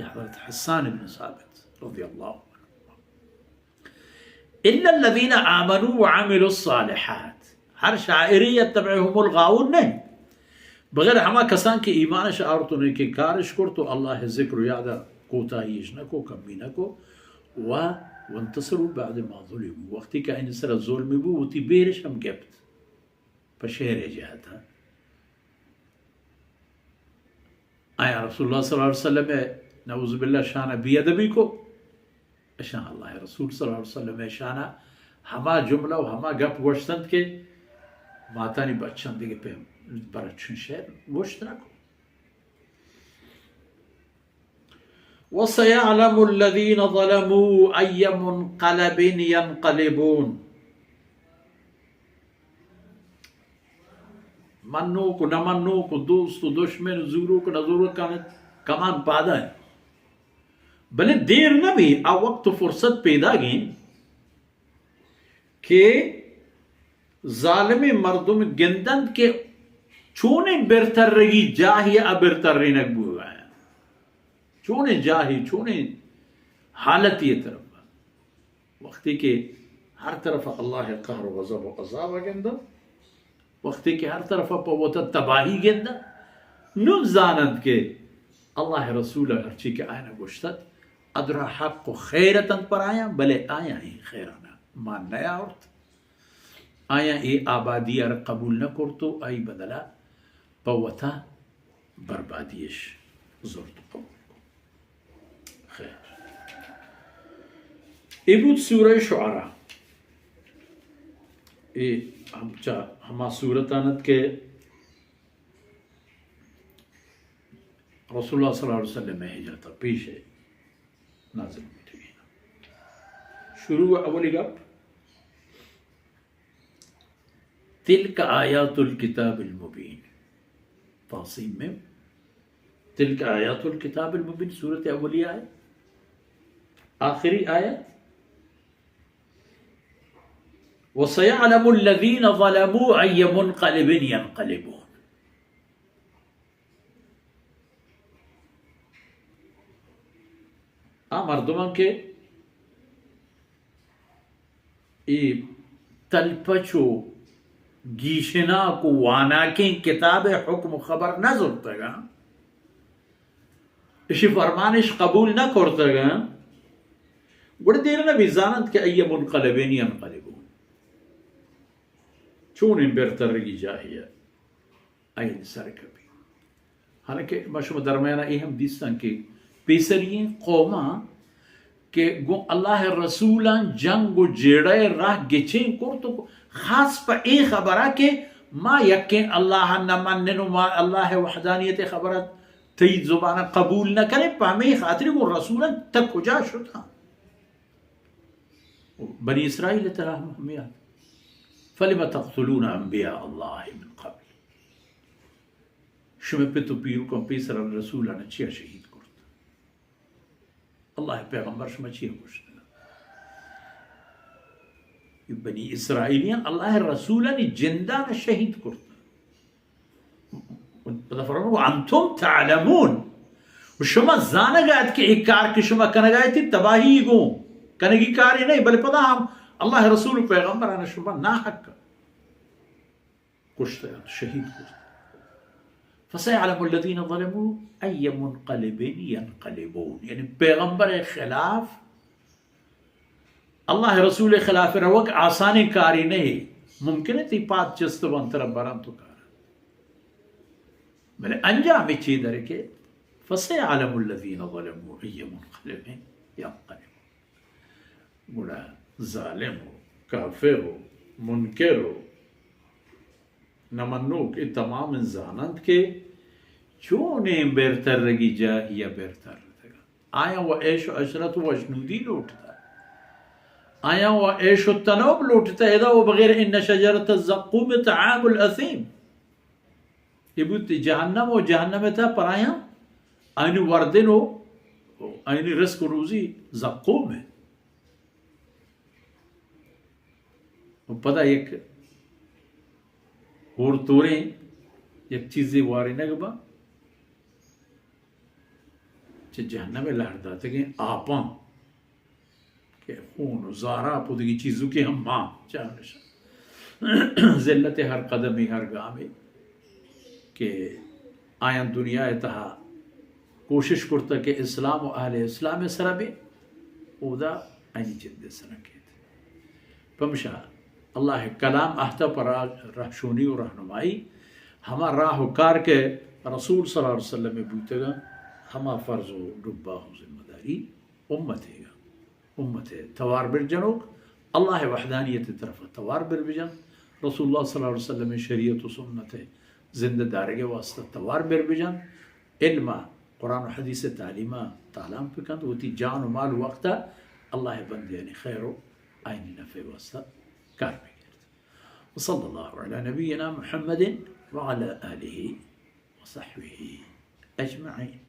حضرت حسان ابن ثابت رضی اللہ عنہ. الا الذين آمنوا وعملوا الصالحات. ہر شاعری یتبعهم الغاوون نہ انت، بغیر ہما کسان کہ ایمانش آورت و نیکیں کارش کرت و اللہ ذکر و یاد کوتاہیش نہ کو، کمی نہ کو. و وانتصروا بعد ما ظلموا، وقتی کہ آیانی سرا ظلم بو، وتی بیرش ہم گپت پہ شعر جہتا. آیا رسول اللہ صلی اللہ علیہ وسلم نعوذ باللہ شان بے ادبی کو؟ اشان اللہ رسول صلی اللہ علیہ وسلم شان ہما جملہ و ہما گپ گوشتنت کہ ماتانی بچان دیگہ پہ برچن شعر گوشت نہ کو. وسيعلم الذين ظلموا أي منقلب ينقلبون. منوک و نہ منوک و دوست و دشمن و زوروک و نہ زوروک کمان پادا انت. بلے دیر نہ بی، آ وقت و فرصت پیداگیں کہ ظالمیں مردم گندنت کہ چونیں برترگی جاہی ء برترینگ بوگا انت، چونیں جاہی، چونیں حالتی طرف. وقتی کہ ہر طرف اللہ قہر و غضب و عذاب گندنت، وقتی کہ ہر طرف پہ وتا تباہی گندنت، نون زاننت کہ اللہ رسول ہرچی کہ آیانا گوشتت، ادرا حق و خیر اتنت پر آیاں، بلے آیاں اے خیرانا مان نیاورت. آیاں اے آبادی ء را قبول نہ کرت و آئی بدلا پہ وتا بربادیش زرت و قبول کرت. خیر. اے بوت سورہ شعراء. اے ہم چہ ہما سورتان ات کہ رسول اللہ صلی اللہ علیہ وسلم ء ہجرت ء پیش ء نازل بوتگیں. شروع ء اولی گپ، تلک آیات الکتاب المبین. طاسین میم. تلک آیات الکتاب المبین، سورت اولی آیت، آخری آیت. وسيعلم الذين ظلموا أي منقلب ينقلبون. آ مردمان کہ اے تلپچ و گیشناک و واناکیں کتاب ء حکم و خبر نہ زرتگاں، اشی فرمانش قبول نہ کرتگاں، گڑا دیر نہ بی زاننت کہ أي منقلب ينقلبون. چونیں برترگی جاہی ء آئی سر کپی. حالانکہ ما شما درمیانا اے ہم دیستاں کہ پیسری ایں قوماں کہ گوں اللہ رسولاں جنگ و جیڑہ راہ گچین کرت و خاص پہ اے خبرا کہ ما یکیں اللہ نہ منن و ما اللہ وحدانیت خبرا تئی زبانا قبول نہ کنیں، پہ ہمے خاطر گوں رسولاں تہ کجا شتاں؟ بنی اسرائیل ترا ہم ہمیات. فلم تقتلون انبیاء اللہ من قبل. شمئے پت و پیرکاں پیسر رسولان چیا شہید کرت؟ اللہ پیغمبر شما چیا کشت؟ بنی اسرائیلیان اللہ رسولانی جندان شہید کرت. پدا فرمائے، وانتم تعلمون، و شما زانگ ات کہ اے کار کہ شما کنگ ات تباہی گوں کنگی کارے نہیں، بلے پدا ہم اللہ رسول و پیغمبران شما ناحق کشت، شہید کرت. فسيعلم الذين ظلموا أي منقلب ينقلبون، یعنی پیغمبر خلاف، اللہ رسول خلاف روگ آسانیں کارے نہیں. ممکن ہے تی پاد چست بنت رب برنت و کار، بلے انجام چی در کہ فسيعلم الذين ظلموا أي منقلب ينقلبون. گڑا ظالم و کافر و منکر و نہ منوک اے تمام زاننت کہ چونیں برترگی جاہی ء برترتگ. آیاں و عیش و عشرت و وشنودی لوٹتا، آیاں و عیش و تنوب لوٹتا، ادا و بغیر ان شجرت الزقوم طعام الاثیم. اے بوت جہنم و جہنم تا پرایا آئین وردن و آئین رزق و روزی زقوم ہے. و پدا یک ہور توریں یک چیزے وارینگ با، چہ جہنم ء لہر داتگیں آپاں کہ خون و زاراپ و دگی چیزوکے ہم ماں چارنشان۔ ذلت ہر قدمے، ہر گامے کہ آیاں دنیا ء تہا کوشش کرتہ کہ اسلام و اہل اسلام ء سرا بہ، اودا آیانی جند ء سرا کیت۔ پمشا اللہ ء کلام اہتہ پہ راہ، رہشونی و رہنمائی، ہما راہ و کار کہ رسول صلی اللہ علیہ وسلم ء بوتگاں، ہما فرض و ڈبہ و ذمہ داری امت ء گا۔ امت ء توار بر جنوک، اللہ ء وحدانیت ء طرف ء توار بر بجن، رسول اللہ صلی اللہ علیہ وسلم ء شریعت و سنت ء زندہ دارگ ء واسطہ توار بر بجن، علم ء قرآن و حدیث ء تعلیم ء تالان بکنت، وتی جان و مال و وقت ء اللہ ء بندیانی خیر و آیانی نفع ء واسطہ کار بگیرت۔ وصلی اللہ علی نبینا محمد وعلی آلہ وصحبہ اجمعین۔